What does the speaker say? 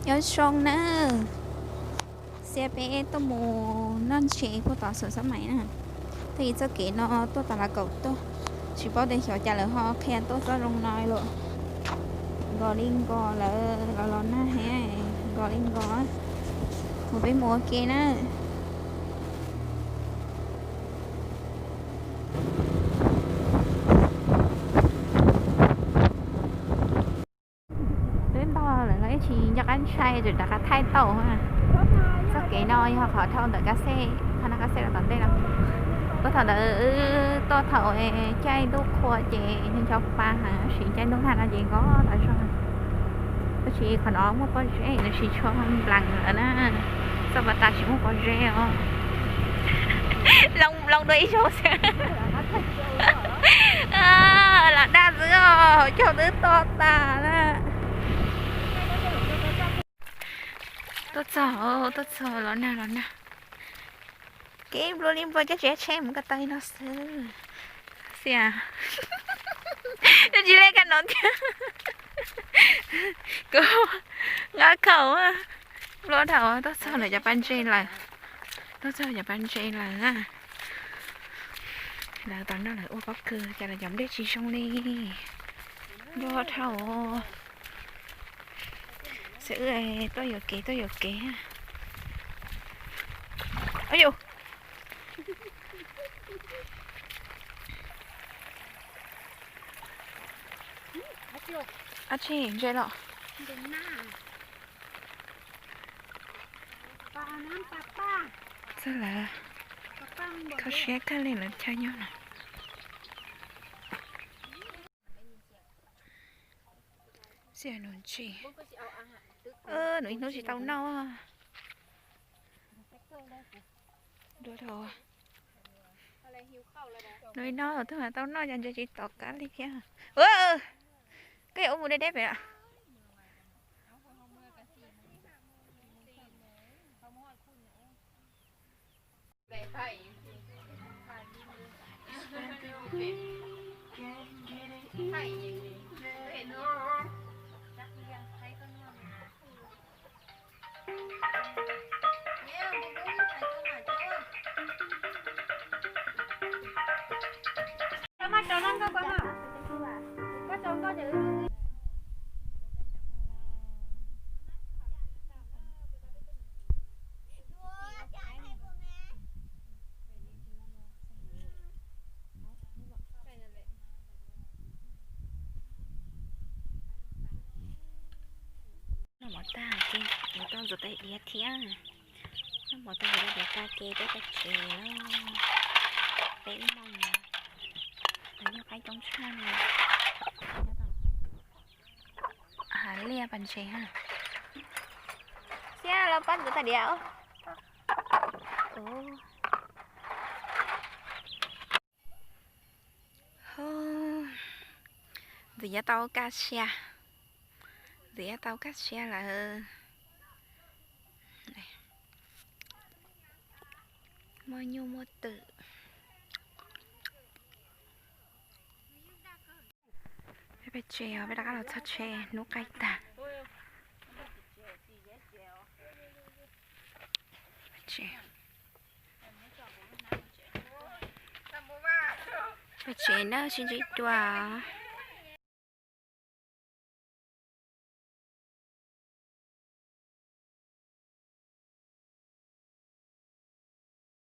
Nyob zoo na, xia peb tuaj mus noj ntses puag tom xom xab mais na. Tuaj ib txoj kev no tuaj tas las kaum tuaj, tsis paub tias xyov cas lawv ho qhia tuaj txoj zoo no lawm. Nkos li nkos lawm los los nag heev, nkos li nkos. Mus peb mus ua ke na. Twb ntog lawm los ib tsis nco qab ntshai, tseem rov qab thaij tau. Txoj kev no yog qhov dhau ntawm kab xej, qhov no kab xej rau tom ntej no. Puag thaum ntawd wb tuaj thaum caij ntuj qhua ces nws ncho pa heev, tab sis caij ntuj nag no ces nkos tas zog. Tab sis qhov no muaj pob zeb, nws tsis tshua nplees lawm na. Txoj pas tas tsis muaj pob zeb os. Loo loo dua ib zaug xwb. Lam dag xwb os, caug twb to tas na. Tuaj txog, tuaj txog los nag los nag. Kev nplua li nplua coj tsis tsheb mus ko taw li no xwb. Xia, tsis le kab no thiab. Kuv nqa khaum nplua dhau. Tuaj txog lawv cov pas ntses lawm. Tuaj txog cov pas ntses lawm na. Lawv tom no lawv ua pob kws cas lawv cov nplej tsis zoo li. Nplua dhau. Xib wb tuaj yuam kev, tuaj yuam kev. Au yus, ab tsi ntses los. Txog lawm, kho siab kawg li lawv chaw nyob no. Xia nus ntsis, nws ib hnub tsis tau noj. Nws ib hnub twb tsis tau noj ces ntses tsis tom qab li thiab. Koj yuav ua mus deb deb pem a. Noj mov tag ces yuav tuaj ntxuav tais diav thiab. Noj mov tag yuav tuaj ntxuav tais diav ces peb pais tsev na. Peb ib moos, nyuag qaib coob tshaj li. Hav liaj pas ntses ha. Xiab los pab ntxuav tais diav. Ntxim nyob tau kaj siab, ntxim nyob tau kaj siab lawm. Muaj nyuj muaj twm. Peb pem tsev os, peb rov qab los txog tsev, hnub qaij tag. Pem tsev na, sib ntsib dua.